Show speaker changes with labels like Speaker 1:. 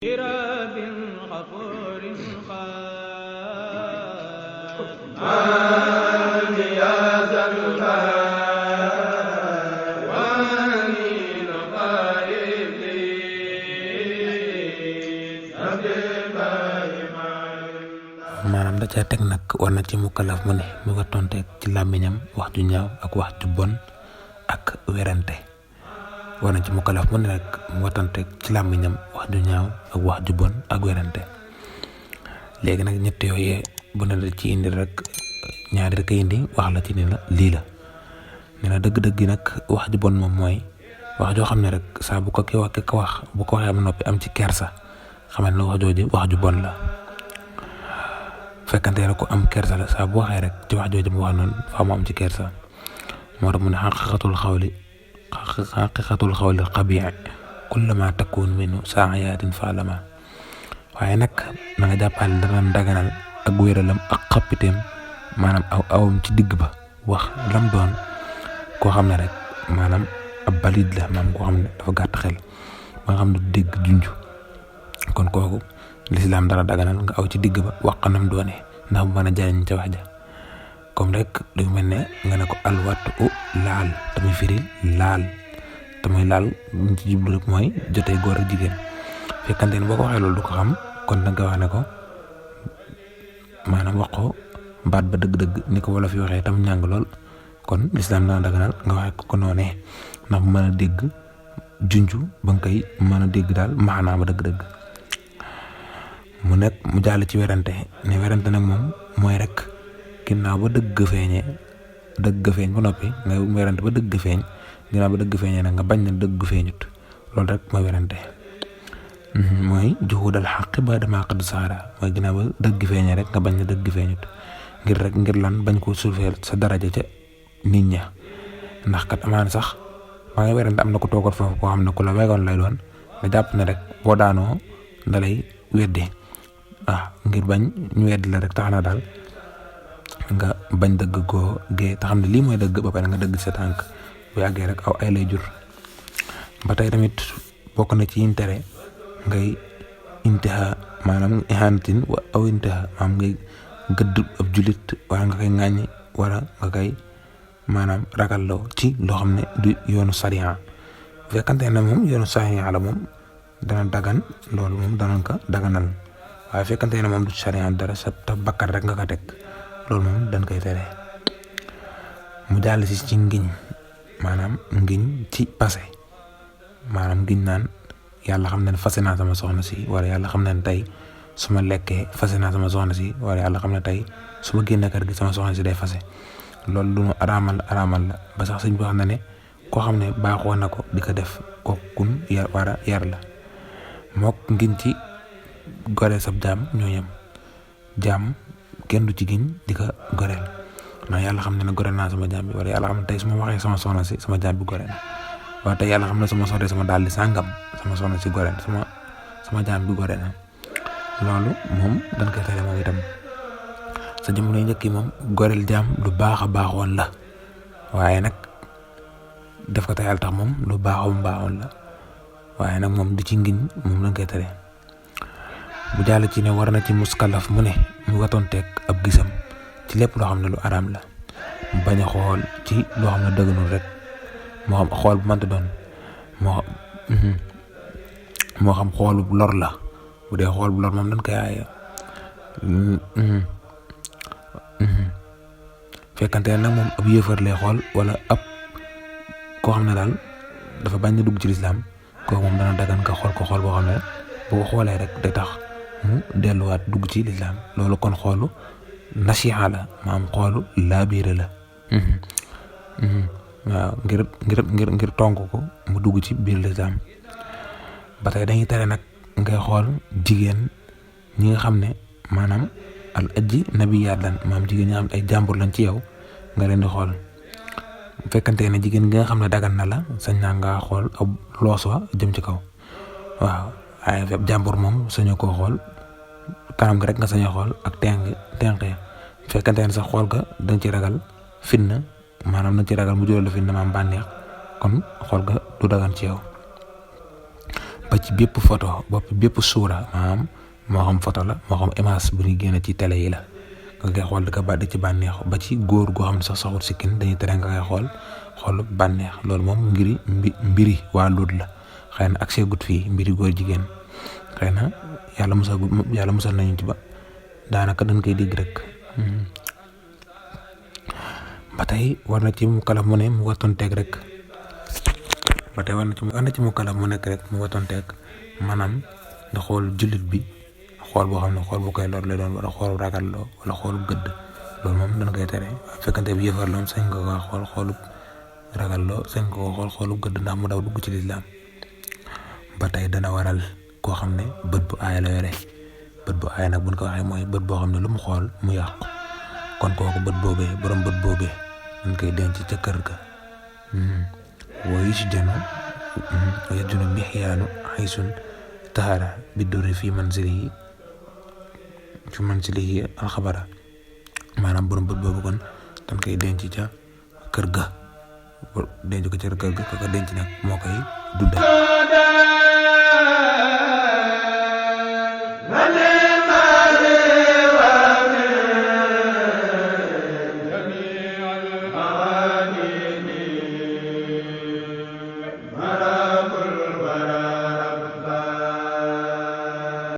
Speaker 1: برب غفور خاد يا ذا الجلال وانين قريب لي
Speaker 2: maanaam da caa teg nag war na ci mukallaf mu ne mu nga tonteeg ci làmmiñam wax ju ñaaw ak wax ju bon ak werante war na ci mukallaf mu ne nag mu nga tonteeg ci làmmiñam wax ju ñaaw ak wax ju bon ak werante léegi nag ñett yooyu bu ne la ci indi rek ñaari rek indi wax la ci ni la lii la nee na dëgg-dëgg nag wax ju bon moom mooy wax joo xam ne rek saa bu ko ki wax bu ko waxee ba noppi am ci kersa xamal ne wax jooju wax ju bon la fekkante ne ko am kersa la saa bu waxee rek ci wax jooju mu wax noonu faa mu am ci kersa moo tax mu ne xaqiqatul xawli qabii kullama takun minhu saayaatin faalama waaye nag na nga jàppale dana daganal ak wéralam ak xappiteem maanaam awam ci digg ba wax lam doon koo xam ne rek maanaam ab balid la maanaam koo xam ne dafa gàtt xel ba nga xam ne dégg junj kon kooku lislaam dara daganal nga aw ci digg ba wax xanam doone ndax mu mën a jariñ ca wax ja comme rek du mel ne nga ne ko alwatu laal tamit firi laal tamit laal ñu ci jublu rek mooy jotee góor ak jigéen fekkante ne boo ko waxee loolu du ko xam kon danga wax ne ko maanaam wax ko baat ba dëgg-dëgg ni ko wala fi waxee tam ñàng lool kon lislaam dana daganal nga waxee ko noonee ndax mu mën a dégg junj ba nga koy mën a dégg daal maanaa ba dëgg-dëgg mu nekk mu jàll ci werante ne werante nag moom mooy rek ginnaaw ba dëgg feeñ ba noppi nga werante ba dëgg feeñ ginnaaw ba dëgg feeñee nag nga bañ na dëgg feeñut loolu rek mooy werante mooy juhudal xaqi ba dama qad saara mooy ginnaaw ba dëgg feeñee rek nga bañ na dëgg feeñut ngir lan bañ ko suufeel sa daraja ca nit ña ndax kat amaan sax maa ngi werante am na ko toogal foofu koo xam ne ku la wegoon lay doon nga jàpp ne rek boo daanoo dalay weddi ngir bañ ñu weddi la rek tax na daal nga bañ dëgg goo gee te xam ne lii mooy dëgg ba pare nga dëgg sa tànk bu yàggee rek aw ay lay jur ba tey tamit bokk na ci intere ngay intiha maanaam ihanatin wa aw intiha maanaam ngay gëdd ab julit wala nga koy ŋàññi wala nga koy maanaam ragalloo ci loo xam ne du yoonu sariya bu fekkante ne moom yoonu sariya la moom dana dagan loolu moom danañ ko daganal waaye fekkante ne moom du sariya dara sa ta bakkar rek nga ko teg loolu moom dañ koy tere mu jàll si ci ngiñ maanaam ngiñ ci passé maanaam ngiñ naan yàlla xam ne fase naa sama soxna si wala yàlla xam ne tey su ma lekkee fase naa sama soxna si wala yàlla xam ne tey su ma génne kër gi sama soxna si day fase loolu lu nu araamal la ba sax sëñ bi wax na ne koo xam ne baaxoo na ko di ko def kookun war a yar la mook ngiñ ci goreel sab jaam ñoo yem jaam kenn du ci giñ di ko goreel ndax yàlla xam ne goreel naa sama jaam bi wala yàlla xam ne tey su ma waxee sama soxna si sama jaam bi goreel na waaye tey yàlla xam ne su ma soxee sama daal di sàngam sama soxna si goreel sama jaam bi goreel na loolu moom dañ koy tere moom itam sa jamono yi njëkk yi moom goreel jaam lu baax a baaxoon la waaye nag def ko te yàlla tax moom lu baaxoon la waaye nag moom di ci ngiñ moom dañ koy tere bu jàll ci ne war na ci muskallaf mu ne mu watonteeg ab gisam ci lépp loo xam ne lu araam la bañ a xool ci loo xam ne dëgganul rek moo xam xool bu mënta doon moo xam xoolu lor la bu dee xool bu lor moom dañ koy aaye fekkante ne nag moom ab yëfar lay xool wala ab koo xam ne daal dafa bañ a dugg ci lislaam kooku moom dana dagan nga xool ko xool boo xam ne boo ko xoolee rek day tax mu delluwaat dugg ci lislaam loolu kon xoolu nasiha la maam xoolu laabiire la waaw ngir tonk ko mu dugg ci biir lislaam ba tey dañuy tere nag ngay xool jigéen ñi nga xam ne maanaam al ajji nabiyaat lan maam jigéen ñi nga xam ne ay jàmbur lañ ci yow nga leen di xool bu fekkante ne jigéen gi nga xam ne dagan na la sañ naa nga xool ab loos wa jëm ci kaw waaw waaye ab jàmbur moom sañoo koo xool kanam gi rek nga sañoo xool ak tenq fekkante ne sax xool ga dañ ci ragal fitna maanaam dañ ci ragal mu jural la fitna maam bànneex kon xool ga du dagan ci yow ba ci bépp photo bépp suura maanaam moo xam photo la moo xam image bu ñuy génne ci télé yi la nga koy xool di ci bànneexu ba ci góor goo xam ne sax saxul sikkin dañuy tere nga koy xool bànneex loolu moom mbiri waa Luut la xëy na ak seegut fii mbiri góor jigéen xëy na yàlla musal nañu ci ba daanaka dañ koy dégg rek. ba tey war na ci mu kalaf mu ne mu watonteeg rek ba tey war na ci mu kalaf mu nekk rek mu watonteeg maanaam nga xool jullit bi xool boo xam ne xool bu koy lor lay doon wala xool ragal loo wala xool gëdd loolu moom dañ koy tere fekkante bi yëfar loom sañ nga ko xoolu ragal loo sañ nga ko xoolu gëdd ndax mu daw dugg ci lislaam. ba tey dana waral koo xam ne bët bu aay la yore bët bu aay nag buñ ko waxee mooy bët boo xam ne lu mu xool mu yàqu kon kooku borom bët boobee dañ koy denc ca kër ga. wooyu si jano yajunu mixyaanu xaysun taxara bi duri fi manzilihi alxabara maanaam borom bët boobu kon dañ koy denc ca kër ga denc ko ca kër ga ka denc nag moo koy dundal.